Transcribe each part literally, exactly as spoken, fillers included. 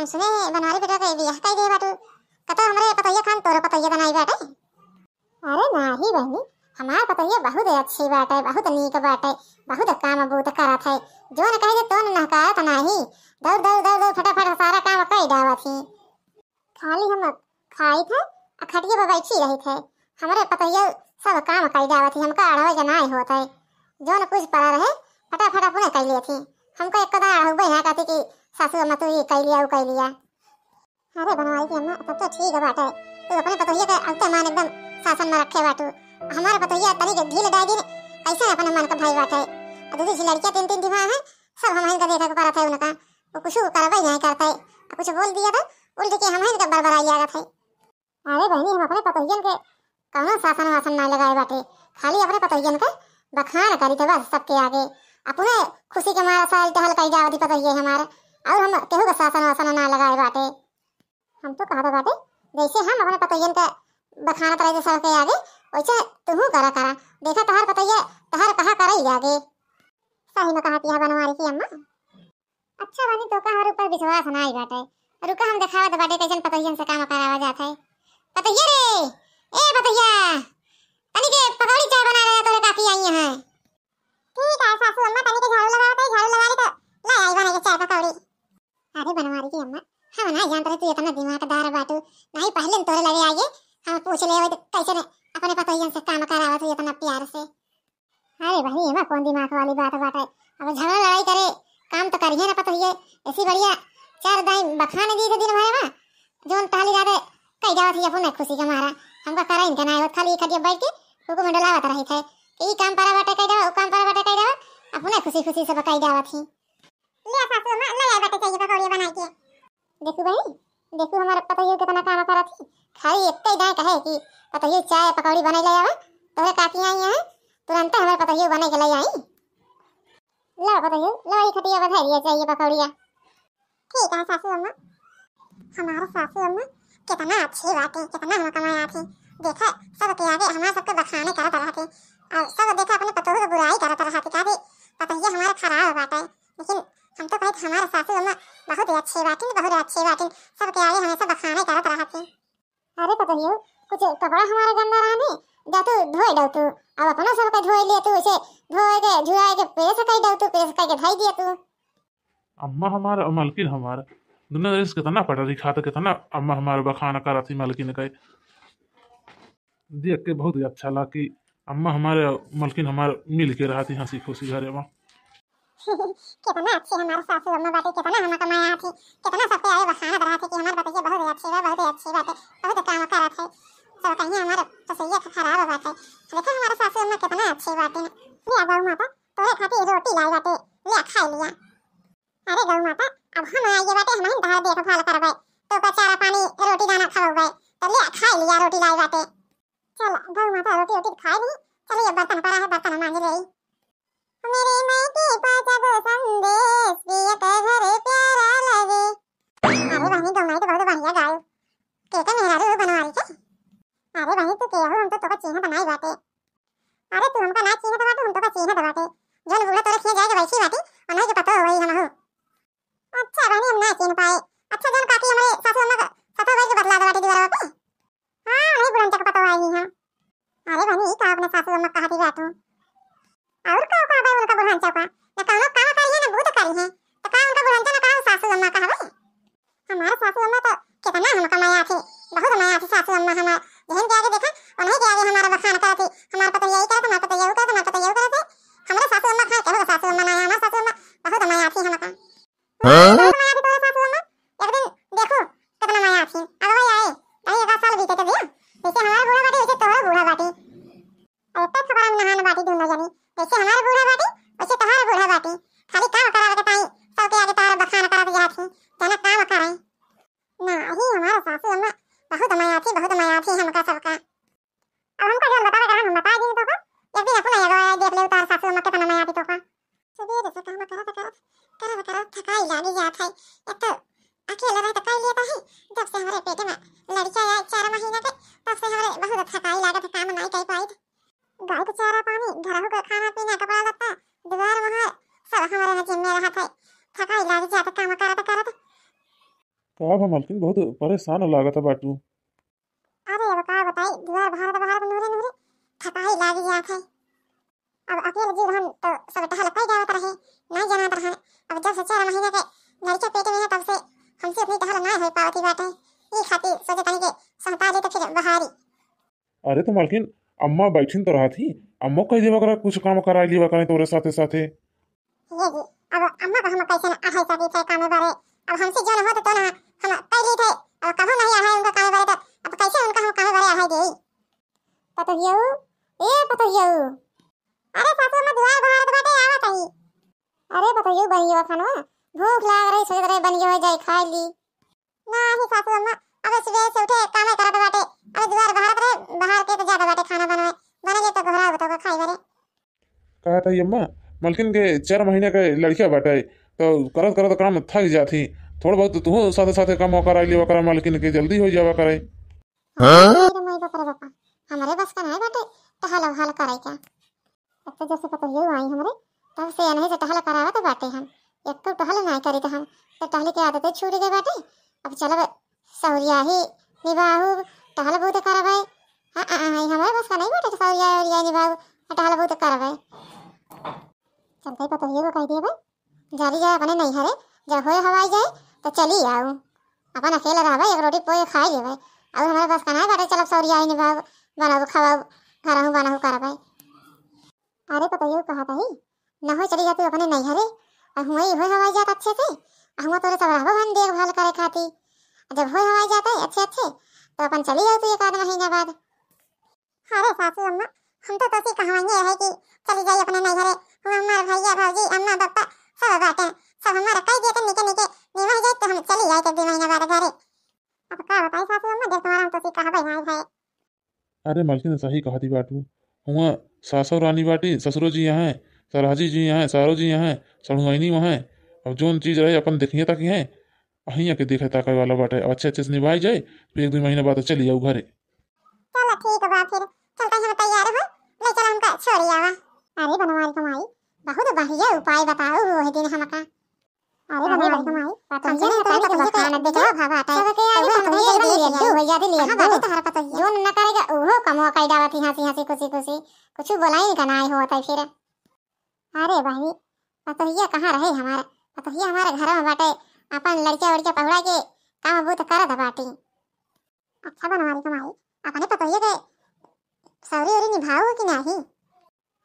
सुने, बनवारी बेटा के बियाह कइ दे बाटू, कतौ हमरे पतोहिया खान तोरो पतोहिया बनाई बाटे। अरे नाही बहिनी, हमार पतोहिया बहुत अच्छी बाटे, बहुत नीक बाटे, बहुत काम बूत करत है। जोन कहे जे तोन नहकारत नाही, दौड़ दौड़ दौड़ दौड़ फटाफट सारा काम कइ डावत ही। खाली हम खाइत है आ खटिया पर बैठी रहित है, हमरे पतोहिया सब काम कइ डावत ही, हमका अढ़वे के नाय होत है। जोन कुछ पड़ा रहे फटाफट अपने कइ लेत ही। हमका एक कदा अढ़उबे ना कहती कि सासू अम्मा तू ये कइ लिया, उ कइ लिया। अरे बनवारी की अम्मा, तब तो ठीक बाटे, तू अपने पतोहिया के अवते मान एकदम शासन में रखे बाटू। हमार पतोहिया तनी के ढील डाल दिन, कैसे अपने मन का भाई बाटे। आ दू दू लड़कियां तीन तीन दिमाग है, सब हमहिन का देखे के पड़त है उनका। वो कुछ करबे नहीं करते, आ कुछ बोल दिया तो उल्ट के हमहिन का बरबराई लागत है। अरे बहिनी, हम अपने पतोहियन के कौनो शासन वासन ना लगाए बाटे, खाली अपने पतोहियन के बखान करी थे बस सबके आगे। अपने खुशी के मारा साल टहल कई जावती पतोहिए हमारे, और हम केहू का शासन वासन ना लगाए बाटे। हम तो कहत बाटे, जैसे हम अपने पतोहियन के बखानत रहे सबके आगे, वैसे तुहू करा करा। देखा तहार पतोहिया तहार कहा करई आगे। सही में कहती है बनवारी की अम्मा। अच्छा बनी, तोका हमार ऊपर विश्वास नाई बाटे। रुका, हम देखावत बाटे कैसन पतोहियन से काम करावा जात है। पतोहिया रे, ए पतोहिया, तनी के पकौड़ी चाय बना ले, तोरे काकी आई हैं। ठीक है सासू अम्मा, तनी के झाड़ू लगावत है, झाड़ू लगा ली तो ले आई बना के चाय पकौड़ी। अरे बनवारी की अम्मा, हम ना जानत रहे तू इतना दिमागदार बाटू। नहीं पहले हम तोरे लगे आइए, हम पूछ ले तो कैसे ने अपने पतोहियन से काम करावत तू इतना प्यार से। अरे बहिनी, एमा कौन दिमाग वाली बात बाटे? अब झगड़ा लड़ाई करे, काम तो करिए ना पतोहिए। ऐसी बढ़िया चार दाई बखान दी थे दिन भर में, जोन टहली जाते कई जावत ही अपने खुशी के मारा। हमका कराइन के ना आवत, खाली खटिया बैठ के हुकुम डलावत रही थे कि ई काम परा बाटे कई जावा, उ काम परा बाटे कई जावा, अपने खुशी खुशी सब कई जावत ही। ले सासू अम्मा, ले आई बाटे चाहिए पकौड़िया बनाई के। देखू बहिनी, देखू हमार पतोहियो कितना काम करत ही। खाली एक ही दाएं कहे कि पतोहियो चाय पकौड़ी बने ले आवा, तोहरे काकी आई हैं, तुरंत हमार पतोहियो बने के ले आई। लो पतोहियो, लो ई खटिया पर धरिए चाहिए पकौड़िया। ठीक है सासू अम्मा। हमार सासू अम्मा कितना अच्छी बाटे, कितना हम कमाया थी। देखा, सबके आगे हमार सबके बखाने करत रहती, और सब देखा अपने पतोह के बुराई करत रहती, कहा कि पतोहिया हमार खराब बाटे। लेकिन हम तो कहत हमार सासू अम्मा बहुत ही अच्छी बाटिन, बहुत ही अच्छी बाटिन, सबके आगे हमेशा बखाने करत रहती। अरे पतोहियो, कुछ कपड़ा हमारे गंदा रहने, जा तू धोए डाल तू, अब अपना सबके धोए लिए तू, उसे धोए के, झुराए के प्रेस कर डाल तू, प्रेस करके धोई दिए तू। अम्मा हमार और मलकिन हमार, दुनो जने से कितना पटरी खात, कितना अम्मा हमार बखान करत ही मलकिन के। देख के बहुत ही अच्छा लगा कि अम्मा हमारे और मलकिन हमार मिल के रहती हंसी खुशी घरे में। कितना अच्छी हमार सासू अम्मा बाटे, कितना हमका माया थी, कितना सबके आगे बखानत रहती कि हमार पतोहिया बहुत ही अच्छी बा, बहुत ही अच्छी बाटे, बहुत काम करत है। सब कहीं हमार पतोहिया खराब बाटे, लेकिन हमार सासू अम्मा कितना अच्छी बाटे। ले आ गऊ माता, तोरे खातिर रोटी लाई बाटे, ले आ खाई लिया। अरे गऊ माता, अब हम आइए बाटे, हम ही तहार देखभाल करबे, तो का चारा पानी रोटी दाना खवाबे, तो ले आ खाई लिया रोटी लाई बाटे। चल गऊ माता रोटी रोटी खाई ली, चलिए बर्तन पड़ा है, बर्तन मांज ले। मेरे मायके पाँच गो संदेश पिया का घर प्यारा लगे। अरे बहनी गौनाई तो बहुत बढ़िया गायो। के के मेहरारू हो बनवारी के? अरे बहनी तू के हो, हम तो तोका चीन्हत नाई बाटे। अरे तू हमका ना चीन्हत बाटे, हम तोका चीन्हत बाटे। जौन बूढ़ा तोरे खिया जाए के बैठी बाटी, उन्हीं के पतो होई हम हो। अच्छा बहनी हम ना चीन्ह पाए। अच्छा जौन काकी हमरे सासू अम्मा का साथ बैठ के बतला दे बाटी दीवार पे। हाँ, वही बुढ़न चक पतो आई है। अरे बहनी, ई का अपने सासू अम्मा कहती बाटू? और का कहबे उनका बुढ़न चक? न कौनो काम करी है, न बूत करी है। तो का उनका बुढ़न चक, न का सासू अम्मा कहबे? हमारे सासू अम्मा तो कितना हमका माया थी, बहुत माया थी सासू अम्मा हमार। जहन के आगे देखा, उन्हीं के आगे हमारा बखान करती, हमार पतोहिया ई करत, हमार पतोहिया ऊ करत, हमार पतोहिया ऊ करत। हमरे सासू अम्मा खाए, केहू के सासू अम्मा ना है, हमार सासू अम्मा बहुत माया थी हमका। हाँ? बहुत माया थी तोरे सासू अम्मा। एक दिन देखू, कितना माया थी। अब भाई आए, अरे एक आध साल बीते तो दिया। जैसे हमारा बूढ़ा बाटी, वैसे तोहरा बूढ़ा बाटी। अरे पे खबर हम नहान बाटी दोनों जनी। जैसे हमारा बूढ़ा बाटी, वैसे तोहरा बूढ़ा बाटी। खाली काम करावे के ताई, सबके आगे तोहरा बखान करत जात ही। जना काम करे। ना, ही हमारा सासू अम्मा बहुत माया थी, बहुत माया थी हमका सबका। अब हमका जौन बतावे के रहन, हम बता दी तोका। एक दिन अपना एगो आए देख ले, तार सासू अम्मा कितना माया थी तोका। सुबेरे से काम करत, करत, करत, करत थकाई लागी जात है। एक तो अकेले रहे तो कर लेता है। जब से हमारे पेट में लड़का आए चार महीना के, तब से हमारे बहुत थकाई लागत है, काम नहीं कर पाई। गाय के चारा पानी, घरहू के खाना पीना, कपड़ा लत्ता, दुआर मोहार, सब हमारे यहाँ जिम्मे रहत है। थकाई लागी जात काम करत, करत। का बा मलकिन, बहुत परेशान लागत बाटू। अरे अब का बताई, दुआर बहारत बहारत नूरे नूरे थकाई लाग जात है। अब अकेले जी रहन तो सब टहल कई जावत रहे, नहीं जानत रहन। अब जब से चार महीना के लड़का पेट में है तब से हमसे उतनी टहल नहीं हो पावती बाटे। ई खातिर सोचे तनी के सहता ली तो फिर बहारी। अरे तो मलकिन, अम्मा बैठिन तो रहत ही, अम्मा कह देवा करा, कुछ काम कराई लेवा करें तोरे साथे साथे। ये जी, अब अम्मा का हम कैसे न अढ़ाई सौ बीस है कामे बारे। अब हमसे जो न हो तो ना हम कह ली थे, अब कभू नहीं अढ़ाई उनका कामे बारे तो अब कैसे उनका हम कामे बारे अढ़ाई देई? पतोहियऊ, ए पतोहियऊ। अरे सासू अम्मा दुआर बहारत बाटे, आवत ही। अरे पतोहियऊ, बनियो खानवा, भूख लाग रही, सोचत रहे बनियो हो जाए, खाई ली। नाही सासू अम्मा, अबे सुबह से उठे कामे करत बाटे, अबे दुआर बहारत रहे, बहार के तो जात बाटे खाना बनवे, बने ले तो घोरा होता खाई बरे। कहत हई अम्मा, मलकिन के चार महीना के लड़का बाटे, तो करत करत काम थक जात ही, थोड़ा बहुत तू साथे साथे काम कराई लेवा करा, मलकिन के जल्दी हो जावा करे। हाँ? अरे माई बाप रे बापा, हमरे बस का नहीं बाटे टहल वहल करे का। अब तो जब से पतोहियो आई हमरे, तब से एनही से टहल करावत बाटे हम। एक तो टहल नाय करी त हम, तो टहल के आदते छूट गए बाटे। अब चलब सौरिया ही निभाहू, टहल बूत करबै। हाँ, हाँ, हाँ, हमरे बस का नहीं बाटे सौरिया उरिया निभाहू, टहल बूत करबै। चलते पतोहियो को कह दिए भाई, जारी जाए अपने नैहरे, जब होए हवाई जाए तो चली आऊ। अपन अकेले रहबे, एक रोटी पोए खाई लेबे। और हमारे बस का नाय बाटे चलब सौरिया ही निभाऊ, बनाऊ खाऊ, घरहू बनाऊ करबे। अरे पतोहियो कहत ही, न हो चली जा तू अपने नैहरे, और हुआं ही होए हवाई जात अच्छे से, और हुआं तोरे सब रहबो हम देखभाल करे खाती। जब होए हवाई जात है अच्छे अच्छे, तो अपन चली जाऊ तू एक आध महीना बाद। अरे सासू अम्मा, हम तो तोसी कहवाइए रहे कि चली जाई अपने नैहरे, हुआं हमार भैया भौजी अम्मा पप्पा सब बाटे, सब हमारा कह दिए तो निके निके निभाई जाए तो हम चली जाए एक दो महीना बाद घरे। अब का बताई सासू अम्मा, देख तुम्हारा हम तोसी कहबे नहीं है। अरे मलकिन सही कहती बाटू, हुआं सासो रानी बाटी, ससुरो जी यहाँ, सरहजी जी यहाँ, सारो जी यहाँ, सड़ुआइनी वहाँ। अब जोन चीज रहे अपन देखिए तक है, अहिया के देखे ताके वाला बाटे। अब अच्छे अच्छे से निभाई जाए, फिर एक दो महीना बाद चली जाऊ घरे। चलो ठीक बा, फिर चलते हम तैयार हो, ले चलो हमका छोड़ आवा। अरे बनवारी कमाई, बहुत बढ़िया उपाय बताओ हो है दिन हमका। अरे अरे बनवारी बनवारी, कमाई, पतोहिया हमसे ने तो बताई कभी कि कभी बखान देखा, देखा भागा आता है। सबके आगे तो पतोहिया पतोहिया एकदम एकदम लेट लेट हो जाती, लेट हाँ, हो। बाटे तोहरा पतोहिया। जो न करेगा, उहो कमवा कई डावत ही हंसी हंसी खुशी खुशी, कुछ बोलाई का ना होता है फिर। अरे बहिनी, पतोहिया कहाँ रहे हमार? पतोहिया हमारे घर में बाटे, अपन लड़किया वड़किया पहुड़ा के काम बूत करत बाटी। अच्छा बनवारी कमाई, अपने पतोहिया के सौरी उरी निभाओ कि नाही?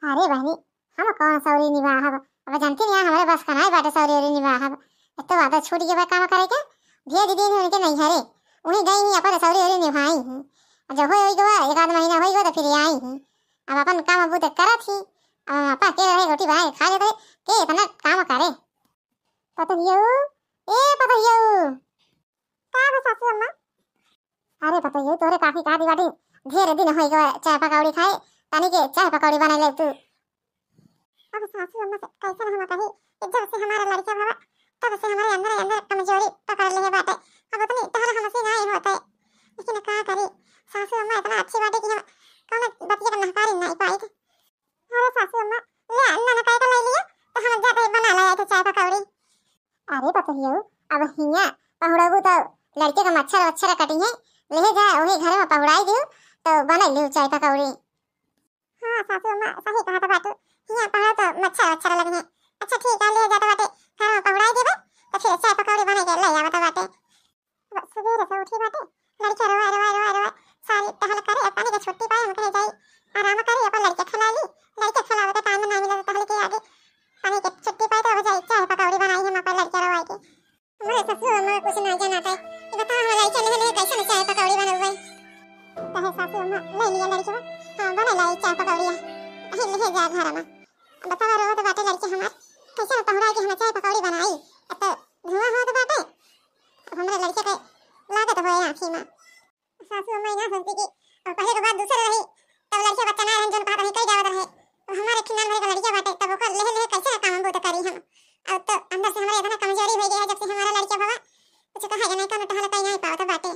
अरे बहिनी, हम कौन सौरी निभाहब? अब जानती नहीं, हमारे बस का नाई बाटे सौरी उरी निभाहब। एक तो आदत छूट गई बा काम करे के, धिया दीदी ने उनके नैहरे, वहीं गई ही अपन सौरी उरी निभाई ही। जब हो गवा, एक आध महीना हो गवा तो फिर आई ही। अब अपन काम बूत करत ही। अब हम आपा के रहे, रोटी बनाए खा लेते, के इतना काम करे। पतोहियो, ए पतोहियो। का बा सासू अम्मा? अरे पतोहियो, तोरे काकी कहा दी बाटी, ढेर दिन हो गए चाय पकौड़ी खाए, तनी के चाय पकौड़ी बना ले तू। अब सासू अम्मा से कैसे हम कही कि जब से हमारा लड़का भवा, तब से हमारे अंदर अंदर कमजोरी पकड़ लिए बाटे। अब उतनी टहल हमसे नहीं होते, लेकिन का करी, सासू अम्मा इतना अच्छी बाटे कि हम कौनो बतिया का नहकारी नहीं पाई। अरे सासू अम्मा, ले आ, ननकाई का ले लिया, तो हम जाते बना लाया थे चाय पकौड़ी। अरे पतोहियो, अब हिया पहुड़ाबू तो लड़के का मच्छर वच्छर कटी है, ले जा वही घर में पहुड़ाई दियो, तो बना लियो चाय पकौड़ी। हाँ सासू अम्मा, सही कहा तो बाटू, हिया पहुड़ा तो मच्छर वच्छर लगी है। अच्छा ठीक है, ले जाते बाटे घर में पहुड़ाई देबे, तो फिर चाय पकौड़ी बना के ले आवत बाटे। अब सुबेरे से उठी बाटे, लड़का रोए, रोए, रोए, रोए, सारी टहल करे, अब तनी के छुट्टी पाए, हम कहे जाई, आराम करे, अपन लड़का खिला ली, लड़का खिलावे के टाइम ना मिले, तो टहल के आगे तनी के छुट्टी पाए, तो अब जाई, चाय पकौड़ी बनाई हम अपन लड़का रोए के। हमारे सासू अम्मा कुछ ना जाना था, ये बताओ, हमारे लड़का ले, ले, कैसे ले चाय पकौड़ी बनौबे? कहे सासू अम्मा, ले लिया लड़का, हाँ, बना लाई चाय पकौड़िया, अही ले जा घर में। बताओ, रोवत बाटे लड़का हमार, कैसे पहुड़ा के हम चाय पकौड़ी बनाई, अब तो धुआं होत बाटे, अब हमरे लड़के के लागत होए आँखी में। सासू अम्मा ना सोचती कि अब पहले के बात दूसरे रही, तब लड़के बच्चा ना रहन, जोन कहत रही, कई जावत रहे। अब हमारे खिनान भरे का लड़का बाटे, तब ओकर लेहे लेहे कैसे काम बूत करी हम? अब तो अंदर से हमारे इतना कमजोरी हो गया है, जब से हमारा लड़का भवा, कुछ कहा जाए, नहीं काम टहल कहीं नहीं पावत बाटे।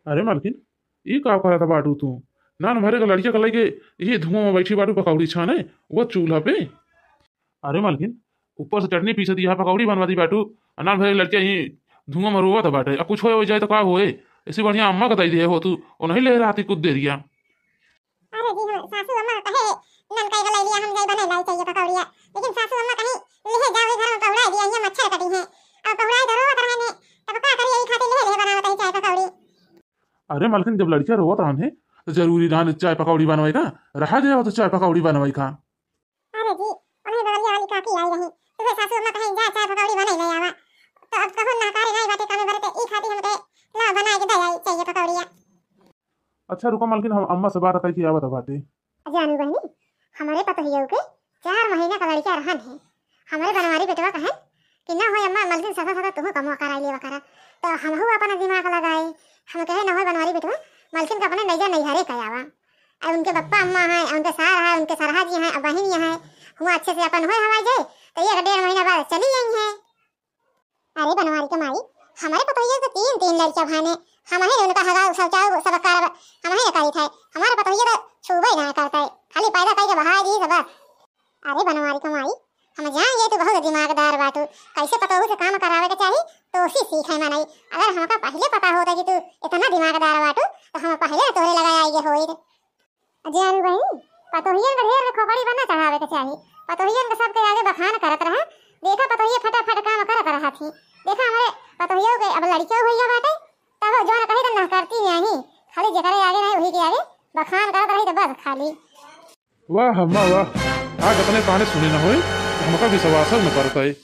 अरे मालकिन, ई का करत बाटू तू? नान भरे का लड़का का लइके यही धुआं में बैठी बाटू पकौड़ी छाने, वो चूल्हा पे। अरे मालकिन, ऊपर से चटनी पीसत यहाँ पकौड़ी बनवा दी बाटू, आ नान भरे लड़का यही धुआं मरुआ तो बाटे, अब कुछ हो जाए तो का होए? ऐसी बढ़िया अम्मा का दई दिए हो तू, वो नहीं ले रहती कुछ देरिया। अरे जी, हम सासू अम्मा कहे ननकाई का ले लिया, हम जाई बने लाई चाहिए पकौड़िया, लेकिन सासू अम्मा कहीं ले जाओ घर में पहुड़ा दिया, ये मच्छर कटी है, अब पहुड़ा तो रोवत रहे ने, तब का करी, यही खातिर ले ले बनावत है चाय पकौड़ी। अरे मालकिन, जब लड़किया रोवत रहन है तो जरूरी रहन चाय पकौड़ी बनवाई का, रहा जाए तो चाय पकौड़ी बनवाई का। अरे जी, उन्हें बगलिया वाली काकी आई रही, तुहे सासू अम्मा कहीं जा चाय पकौड़ी बने ले आवा, तो अब कहूँ नहकारी नहीं बाटे कामे बरते, ई खातिर हमके ला बनाए के दे आई चाहिए पकौड़िया। अच्छा रुको मालकिन, हम अम्मा से बात करके आवत बाटे। जानू बहनी, हमारे पतोहिया के चार महीना का लड़का रहन है, हमारे बनवारी बेटवा कहन कि ना हो अम्मा, मलकिन साथे साथे तुहू कमवा कराई लेवा करा। तो हमहू अपना दिमाग लगाए, हम कहे ना हो बनवारी बेटवा, मलकिन का अपने नैजा नैहरे कयावा। अब उनके बप्पा अम्मा है, उनके सार है, उनके सरहा जी हैं, अब बहिन है, हुआ अच्छे से अपन होए हवाई जाए, तो एक डेढ़ महीना बाद चली गई है। अरे बनवारी के माई, हमारे पतोहिया के तीन तीन लड़का भाने, हम ही उनका हगा शौचाऊ सब कर, हम ही करी थे, हमारे पतोहिया तो छूबे ही ना करता है, खाली पैदा करके बहा दी सब बस। अरे बनवारी के माई, हम जान गए तू बहुत दिमागदार बाटू, कैसे पतोहू से काम करावे के चाही तो उसी सीखे मनई। अगर हमका पहले पता होता कि तू इतना दिमागदार बाटू तो हम पहले तोरे लगा आई होई। जानू बहनी, पतोहियन के ढेर के खोपड़ी पर ना चढ़ावे के चाही। पतोहियन के सबके आगे बखान करत रहा। देखा पतोहिया फटाफट काम करत रहा थी। देखा हमरे पतोहिया के अब लड़कियों भैया बाटे, तब जौन कही तो ना करती नहीं। खाली जेकरे आगे नहीं वही के आगे बखान करत रही तो बस खाली। वाह अम्मा वाह, आज अपने काने सुने न होए तो हमका विश्वास न करता है।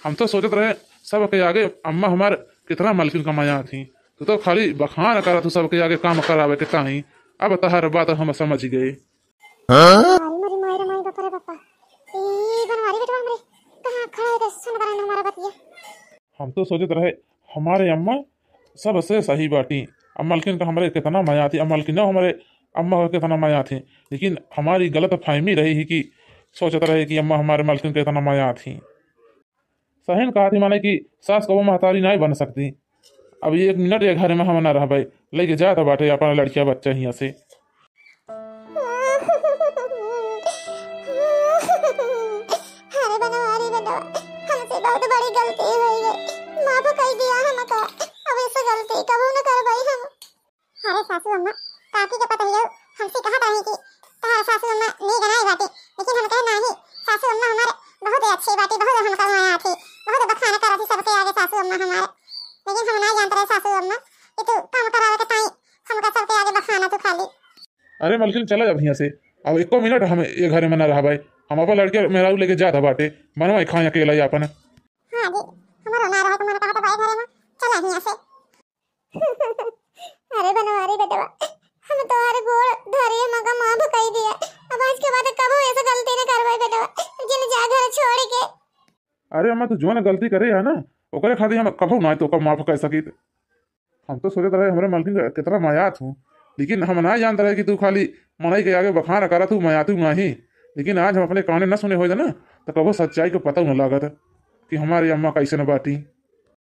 हम तो सोचत रहे सबके आगे अम्मा हमार कितना मलकिन कमाया थी, तू तो खाली बखान करा तू सबके आगे काम करावे के ताही। अब तहर बात हम समझ गए। अरे मोरी माई रे माई, बाप रे बापा। ई बनवारी बेटवा हमरे कहाँ खड़ा है, सुन करा हमारा बतिया। हम तो सोचत रहे हमारे अम्मा सबसे सही बाटी, अब मलकिन का हमरे कितना मया थी, अब मलकिन हमारे अम्मा का कितना मया थी, लेकिन हमारी गलत फहमी रही ही कि सोचत रहे कि अम्मा हमारे मलकिन के इतना मया थी। सही में कहा थी माने कि सास कबो महतारी नहीं बन सकती। अब एक मिनट ये घर में हम ना रहबे, लेके जात बाटे अपना लड़किया बच्चा हियाँ से। अरे बनवारी बेटवा, हमसे बहुत बड़ी गलती हो गई, माफ कर दिया हमका, अब ऐसे गलती कबो न करबई हम। अरे सासू अम्मा, काकी के पतोहियो हमसे कहत रही कि तहार सासू अम्मा नीक नाई बाटे, लेकिन हम कहे नाही, सासू अम्मा हमार बहुत अच्छी बाटे, बहुत हमका माया थी, बहुत बखान करत थी सबके आगे सासू अम्मा हमार, लेकिन हम ना जानत रहे सासू अम्मा कि तू काम करावे के ताई हमका सबके आगे बखाना तू खाली। अरे मलकिन, चला जा हियाँ से, अब एको मिनट हम ये घरे में ना रहबे, हम अपन लड़के मेहरारू लेके जात बाटे, मनवा खाए अकेला ही अपन। हाँ जी, हमारा ना रहे तो मन कहत भाई घरे में, चला हियाँ से। अरे बनवारी बेटवा, हम तोहरे गोड़ धरिए, मका माफ कई दिया। अब आज के बाद कबो ऐसा गलती न करवाई बेटवा, जिन जा घर छोड़ के। अरे अम्मा, तू जौन गलती करे है ना, ओकरे खातिर हम कबो ना तोका माफ कर सकित। हम तो सोचत रहे हमरे मलकिन का कितना मयात हूँ, लेकिन हम ना जानत रहे कि तू खाली मनई के आगे बखान करत हूँ, मयातू नाही। लेकिन आज हम अपने काने न सुने होइत ना, तो कबो सच्चाई के पता न लागत कि हमारी अम्मा कैसे न बाटी।